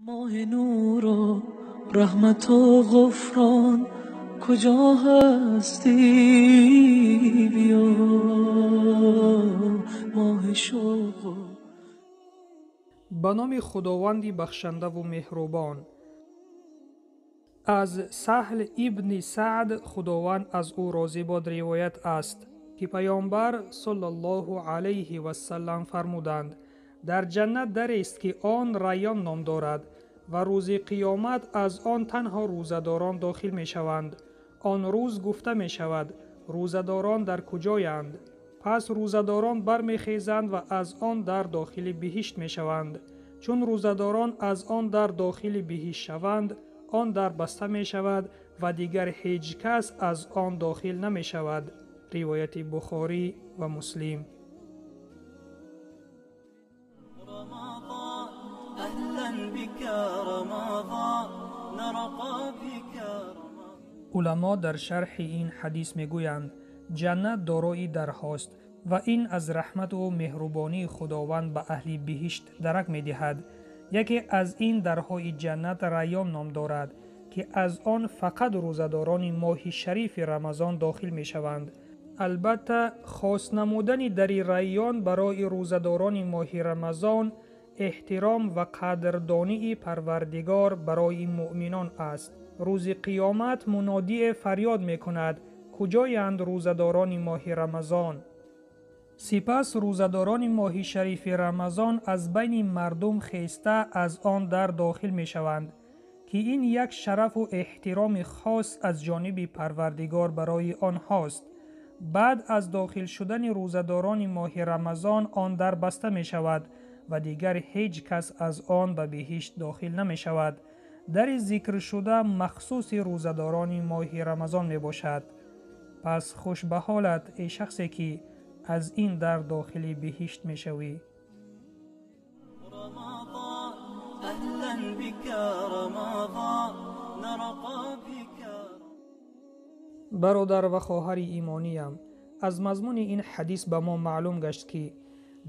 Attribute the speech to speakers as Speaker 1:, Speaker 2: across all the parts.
Speaker 1: Моҳи нуру раҳмату ғуфрон, куҷо ҳастӣ биё, моҳи шавқ.
Speaker 2: Ба номи Худованди бахшандаву меҳрубон. Аз Саҳл ибни Саъд, Худованд аз ӯ розӣ бод, ривоят аст, ки Паёмбар саллаллоҳу алайҳи вассалам фармуданд: дар ҷаннат дарест, ки он Райён ном дорад ва рӯзи қиёмат аз он танҳо рӯзадорон дохил мешаванд. Он рӯз гуфта мешавад: рӯзадорон дар куҷоянд? Пас рӯзадорон бармехезанд ва аз он дар дохили биҳишт мешаванд. Чун рӯзадорон аз он дар дохили биҳишт шаванд, он дар баста мешавад ва дигар ҳеҷ кас аз он дохил намешавад. Ривояти Бухорӣ ва Муслим. Уламо дар шарҳи ин ҳадис мегӯянд: ҷаннат дорои дарҳост ва ин аз раҳмату меҳрубонии Худованд ба аҳли биҳишт дарак медиҳад. Яке аз ин дарҳои ҷаннат Райён ном дорад, ки аз он фақат рӯзадорони моҳи шарифи Рамазон дохил мешаванд. Албатта, хос намудани дари Райён барои рӯзадорони моҳи Рамазон эҳтиром ва қадрдонии Парвардигор барои муъминон аст. Рӯзи қиёмат мунодие фарёд мекунад: куҷоянд рӯзадорони моҳи Рамазон? Сипас рӯзадорони моҳи шарифи Рамазон аз байни мардум хеста аз он дар дохил мешаванд, ки ин як шарафу эҳтироми хос аз ҷониби Парвардигор барои онҳост. Баъд аз дохил шудани рӯзадорони моҳи Рамазон он дар баста мешавад ва дигар ҳеҷ кас аз он ба биҳишт дохил намешавад. Дари зикршуда махсуси рӯзадорони моҳи Рамазон мебошад. Пас хуш ба ҳолат, эй шахсе ки аз ин дар дохили биҳишт мешавӣ. Бародар ва хоҳари имониям, аз мазмуни ин ҳадис ба мо маълум гашт, ки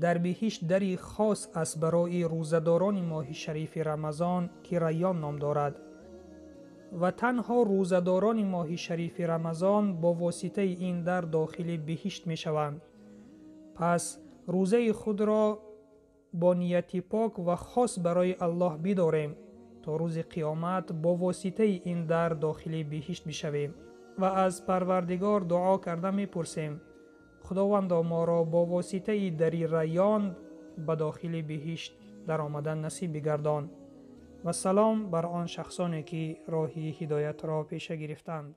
Speaker 2: дар биҳишт дари хос аст барои рӯзадорони моҳи шарифи Рамазон, ки Райён ном дорад, ва танҳо рӯзадорони моҳи шарифи Рамазон бо воситаи ин дар дохили биҳишт мешаванд. Пас рӯзаи худро бо нияти пок ва хос барои Аллоҳ бидорем, то рӯзи қиёмат бо воситаи ин дар дохили биҳишт бишавем ва аз Парвардигор дуо карда мепурсем: Худовандо, моро бо воситаи дари Райён ба дохили биҳишт даромадан насиб бигардон. Ва салом бар он шахсоне, ки роҳи ҳидоятро пеша гирифтанд.